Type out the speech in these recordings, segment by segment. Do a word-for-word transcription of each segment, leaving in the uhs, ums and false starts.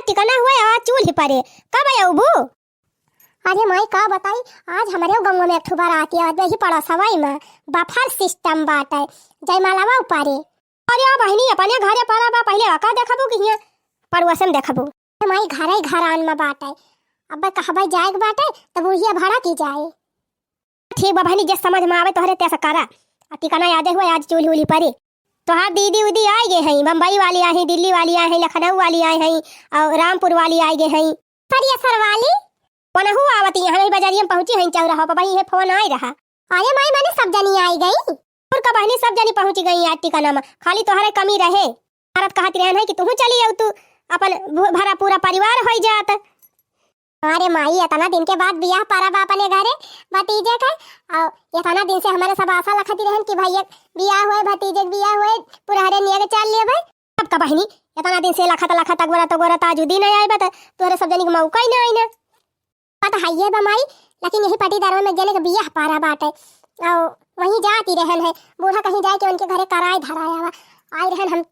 टिकना हुए, आज चूल्ही परे। कब अउबू? अरे माई, का बताई, आज हमरे गाँव में एक ठो बाराती आवत बा, यही पड़ोसवई में। बफर सिस्टम बाटे, जयमालावा ऊपरे। अरे बहिनी, अपने घरे परा बा, पहिले ओका देखबू कि हियाँ पड़ोसन देखबू? अरे माई, घरे घरान में बाटे, अब कहबे जाए के बाटे, तब उहिया भड़क जाए। ठीक बा बहिनी, जे समझ में आवे तोहरे तैसा करा। आ टिकना यादे हुए, आज चूल्ही उल्ही परे। तोहार दीदी उदी आइ गए हैं, बम्बई वाली आई हैं, दिल्ली वाली आई हैं, लखनऊ वाली आई हैं, और रामपुर वाली आइ गए हैं। थरियासर वाली? ओनहू आवती हैं, हम ही बजरिया में पहुँची हैं चौराहा पर, वही है फोन आइ रहा। अरे माई, माने सब जनी आइ गई? और का बहिनी, सब जनी पहुँची गई आज टिकना में, खाली तोहरे कमी रहे। औरत कहत रहन है कि तुहू चली अउतू, अपन भु-, भरा पूरा परिवार होइ जात। अरे माई, एतना दिन के बाद बियाह परब अपने घरे भतीजे के, और एतना दिन से हमरे सब आसा लखती रहन कि भैया बियाह होए, भतीजे के बियाह होए, पुरहरे नियर चल लेबे। अब का बहिनी, एतना दिन से लखत लखत अगोरत अगोरत आज उ दिन आए बा, त तोहरे सब जनी के मौका ही ना आई ना। पता है ये बा माई, लेकिन यही पटीदारवा में एक जने के बियाह पारा बाटे, और वहीं जाती रहन है, बूढ़ा कहीं जाए के उनके घरे कराए धराए आवा। आई रहन हम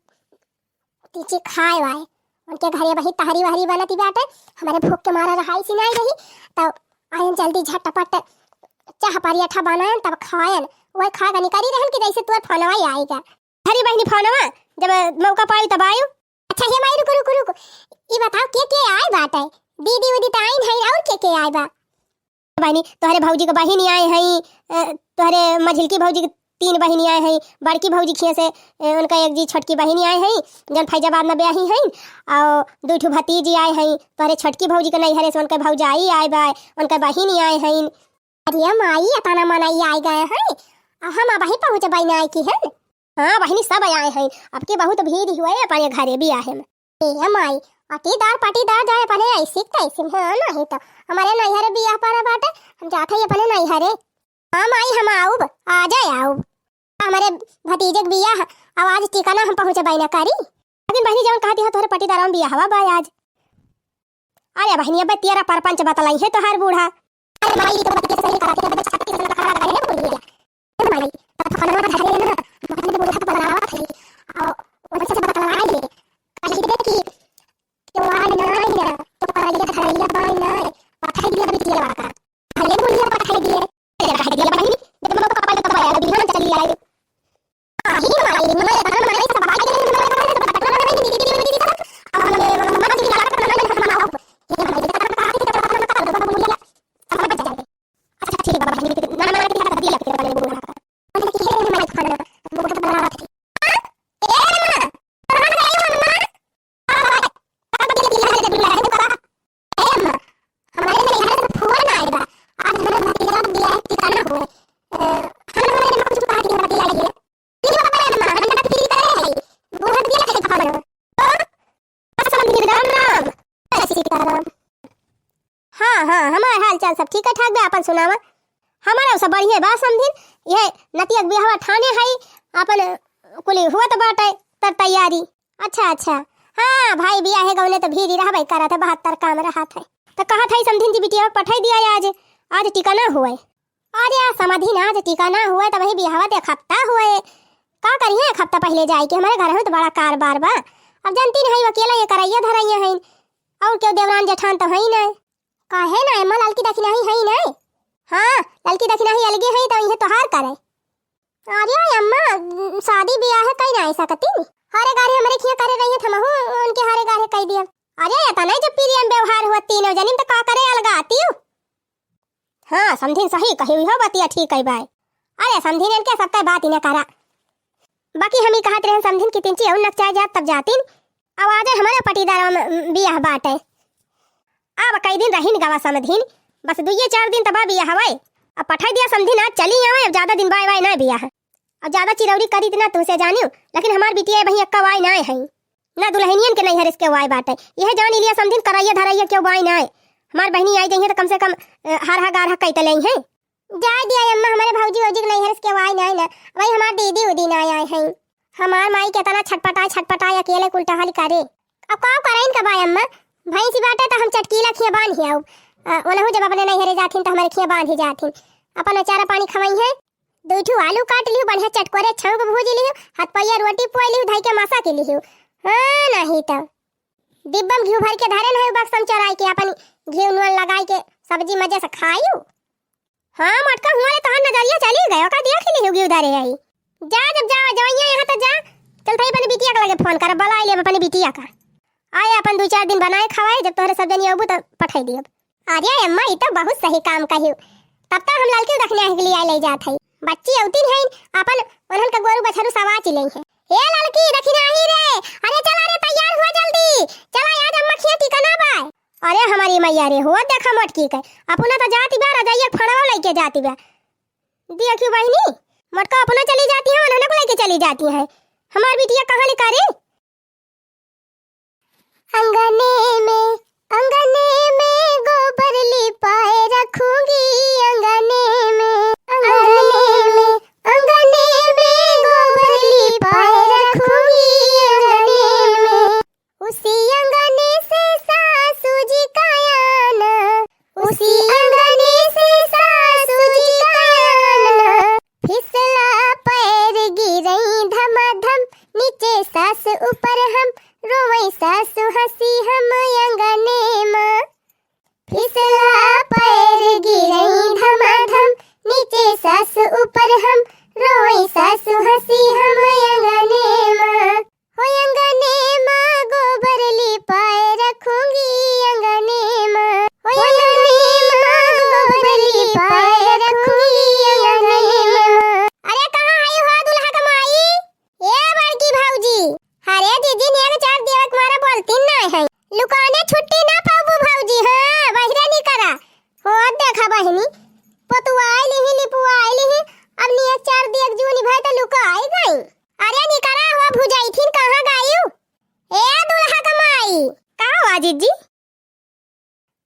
तीची खाए वाए, उनके घरे वही तहरी वहरी बनती बाटे, हमरे भूख के मारा रहाई सी नहीं रही, तो आयन जल्दी झटपट चाह पराठा बनायन तब खायन, वही खा के निकली रहन कि जैसे तोर फोनवा ही आएगा। अरे बहिनी फोनवा, जब मौका पाई तब आयु। अच्छा हे माई, रुको, रुको, रुको, ई बताओ के के आए बाटे? दीदी उदी त आइन है, और के के आए बा? बहिनी, तोहरे भौजी के बहिनी आए हैं, अ, तोहरे मझिलकी भौजी के तीन बहिनी आए हैं, बड़की भौजी खिया से, अ, उनका एक जी छोटकी बहिनी आए हैं, जौन फैजाबाद में ब्याही हैं, और दू ठो भतीजी आए हैं, तोहरे छोटकी भौजी के नैहरे से उनके भौजाई आए बा, उनके बहिनी आए हैं। अरे माई, एतना मनई आए गए हैं, आ हम अबही पहुँचबे नाई की हैं। हाँ बहिनी, सब आए हैं, अब की बहुत भीड़ हुए अपने घरे बियाहे में। ए माई, पटीदार पटीदार जाए अपने ऐसी तैसी, हाँ नहीं तो हमरे नैहरे बियाह पड़ा बाटे, हम जात हई अपने नैहरे। हाँ माई, हम आउब, आ जाए आउब। हमरे भतीजे के बियाह, अब आज टिकना हम पहुँचबे ना करी। लेकिन बहिनी जवन कहती है तोहरे पटीदार में बियाहवा बा आज। अरे बहिनी, अबे तेरा परपंच बतलाई है तोहार बूढ़ा। अरे माई, ई तो बतिया सही कहत है, बच्चा छाती से लखा लगा है बुढ़िया। ए माई, तब तो खाना धरे ना, मतलब बूढ़ा तो बतलावा थी। और वो बच्चा से बतलाए ले। कही दे कि केवाड़ ना है, तो पराइया धरैया बाई ना, पठाई दिया बिटिया का। भले बुढ़िया पठाई दिए, चल रहा है दिया बहिनी, जब मम्मा पापा के कब आया, बिहान चली आई। हाँ, हाँ, हमार हाल चाल सब ठीक है ठाक बा, आपन सुनावा। हमारा सब बढ़िया बा समधिन, यह नतिया के बियाहवा ठाने हई, आपन कुली हुआ तो बाटे तर तैयारी। अच्छा, अच्छा, हाँ भाई, बियाहे गवने तो भीड़ ही रहबे करत है, बहत्तर काम रहत है। तो कहत है समधिन जी बिटिया पठाई दिया आज, आज टिकना हुए। अरे आ समधिन, आज टिकना हुए, तब वही बियाहवा तो एक हफ्ता हुए। का करिए एक हफ्ता पहिले जाए के? हमारे घर में तो बड़ा कारबार बा। अब जानती नहीं, अकेला ये करैया धरैया हैं, और क्यों देवरान जेठान तो हैं ही नहीं। काहे ना, एम्मा ललकी दखिनाही हैं ही नहीं। हाँ, ललकी दखिनाही अलगे हैं, तो इहे तोहार करे। अरे अम्मा, शादी बियाह कई ना सकती। हरे गारे हमरे खिया करे रही है, हमहू उनके हरे गारे कई दिया। अरे इतना ही जब प्रियम व्यवहार हुआ तीनों जनिन, तो का करे अलगाती हूँ? हाँ, समधिन सही कही हुई हो, बतिया ठीक है बाय। अरे समधिन, इनके सबके बात इन्हें करा। बाकी हम ही कहत रहे समधिन कि तिनची अउर नकचा जात तब जातिन। अब आजे हमारे पटीदार में बियाह बाटे। अब कई दिन रहिन गवा समधिन, बस दुइये चार दिन तबा बियाह हवे। अब पठाई दिया समधिन, आज चली आवे, अब ज्यादा दिन बाय बाय ना बियाह। अब ज्यादा चिरौरी करी ना तुमसे जानियो, लेकिन हमार बिटिया वहीं एक्का वाय ना है। ना दुल्हनियन के नैहर इसके वाय बाटे। यह जान लिया समधिन, करैया धरैया क्यों वाय ना है। हमार बहिनी आई जइहे तो कम से कम, अ, हरहा गारहा कई तले हैं। जाए दिया अम्मा, हमारे भौजी वौजी के नैहर इसके वाय ना है ना। वही हमार दीदी उदी ना आए हैं। हमार माई केतना छटपटाए, छटपटाए अकेले कुल टहल करे। अब का करें का बाय अम्मा? भैंसी बाटे तो हम चटकीला खिया बांध ही आऊ। अ, ओनहु जब अपने नैहरे जाथिन तो हमारे खिया बांध ही जाथिन। अपन चारा पानी खवाई है। दू ठू आलू काट लिहू, बढ़िया चटकोरे छौंक भूज लिहू, हाथ पैया रोटी पोय लिहू, धई के मसा के लिहू। हाँ, नहीं तो। डिब्बा में घिउ भरि के धरे न है, बक्सा में चोराइ के अपन घिउ नून लगाइ के सब्जी मजे से खाइउ। हाँ, मोटका हुआँ रे तोहार नजरिया चली गयो का, देख लिहु घिउ धरे आई। जा, जब जा, जवइया यहाँ त जा, चल थाई अपने बिटिया के लगे फोन कर, बलाइ लेब अपने बिटिया का। आए अपन दुइ चार दिन बनाए खवाए, जब तोहरे सब जनी अबू त पठाई दियब। अरे अम्मा, ई त बहुत सही काम कहिउ। तब त हम ललकी दखिनाही के लिए ले जात हई। बच्ची अउतिन हईन, अपन उन्हन का गोरू बछरू सवाच लेई है। ए ललकी दखिनाही रे, अरे चला रे, तैयार हुआ जल्दी। चला आज अम्मा खिया टिकना बा। अरे हमारी मैया रे, हो देखा मोटकी के। अपना त जाति बा, रजइया फड़वा लइके जाति बा। देखियो बहिनी, मोटका अपना चली जाती है, उन्हन को लइके चली जाती है। हमार बिटिया कहाँ लिका रे? अंगने में, अंगने में गोबर लिपाए रखूंगी, अंगने में, अंगने में, अंगने में गोबर लिपाए रखूंगी, अंगने में। उसी अंगने से सासू जी का आना, उसी अंगने से सासू जी का आना। फिसला पैर गिरई धमाधम, नीचे सास ऊपर हम, रोवई सासु हंसी हम अंगने मा। फिसला पैर गिरई धमाधम, नीचे सास ऊपर हम, रोवई सासु हंसी हम अंगने मा। हो अंगने मा गोबर लिपाए रखूंगी अंगने मा। हो अंगने मा गोबर लिपाए रखूंगी अंगने मा। अरे कहाँ आई हो दुल्हा का माई? ए बड़की भौजी, अरे दीदी नेग चार देवे के मारा बोलती ना है। लुकाने छुट्टी ना पाबू भौजी, हाँ, बहिरे निकरा। हो देखा बहिनी, पोतुआई लिही, लिपुआई लिही, अब नेग चार देख जूनी भाई त लुकाई गई। अरे निकरा हो भुजाई थीन, कहाँ गायू? ए दुल्हा का माई। का हुआ जीजी?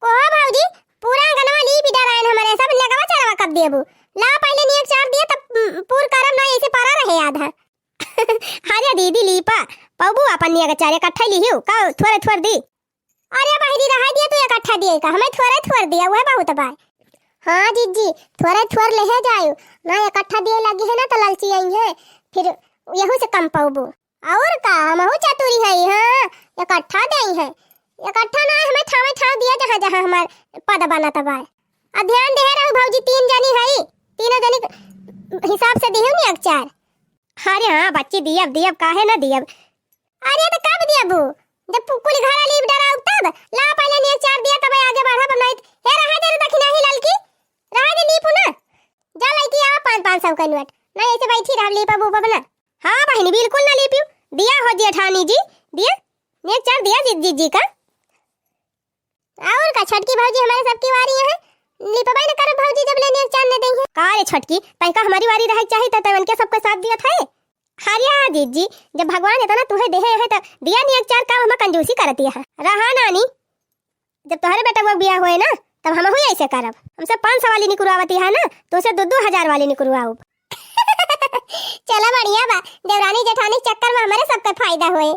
कोहा भौजी, पूरा अंगनवा लीपि डराइन हमरे, सब नेगवा चरवा कब देबू? ला पहिले नेग चार दिया तब, उम, पूर करब ना, ऐसे परा रहे आधा। अरे दीदी लीपा, पौबू अपन नेग चार इकट्ठा लिहियो, का थोरे थोर दी? अरे बहिरी रहा दिया तू इकट्ठा दिए का, हमें थोरे थोर दिया, वह बहुत बा। हाँ जीजी, थोरे थोर लेहे जायो, ना इकट्ठा दिए लगी है ना तो ललची आई है, फिर यहू से कम पौबू। और का, हमहू चतुरी हई, हाँ, इकट्ठा देई है। इकट्ठा ना, हमें ठावे ठाव दिया, जहाँ जहाँ हमार पद बनत बा। आ ध्यान देहे रहू भौजी, तीन जनी हई, तीनों जनी हिसाब से दिहू नेग चार। अरे हाँ बच्ची, दियब, दियब, काहे ना दियब? अरे तो कब दियबू? जब पु-, कुल घर लीप डराऊ तब? ला पहिले नेग चार दिया, तब आगे बढ़ब, नहीं त-, हे रहा दे रे दखिनाही ललकी, रहा दे लीपू ना। जा लइके आवा पाँच, पाँच सौ का नोट। ना ऐसे बैठी रह, लीपब उपब ना। हाँ बहिनी, बिल्कुल ना लीपियो। दिया हो जेठानी जी, दिया। नेग चार दिया जी, जी, जी का। और का छोटकी भौजी हमारे सबकी वारी है। लीपबै न करब भौजी जब ले नेग चार न देंगे। का रे छोटकी, तैका हमारी वारी रहे के चाही त तैवन के सबके साथ दिया था। अरे हाँ जीजी, जब भगवान इतना तुहे देहे है त दिया नेग चार, का हम कंजूसी करती है। रहा नानी, जब तोहरे बेटा वो बियाह होए ना, तब हमहू ऐसे करब। हमसे पाँच सौ वाली निकुरवावती है ना, तो उसे दो दो हजार वाली निकुरवाउब। चला बढ़िया बा, देवरानी जेठानी के चक्कर में हमारे सबके फायदा होए।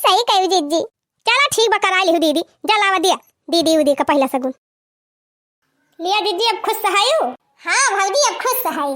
सही कहू जीजी। चला ठीक बा, करा लिहू दीदी, जा लावा दिया, दीदी उदी का पहला सगुन। लिया जीजी, अब खुश हयू? हाँ भौजी, अब खुश हई।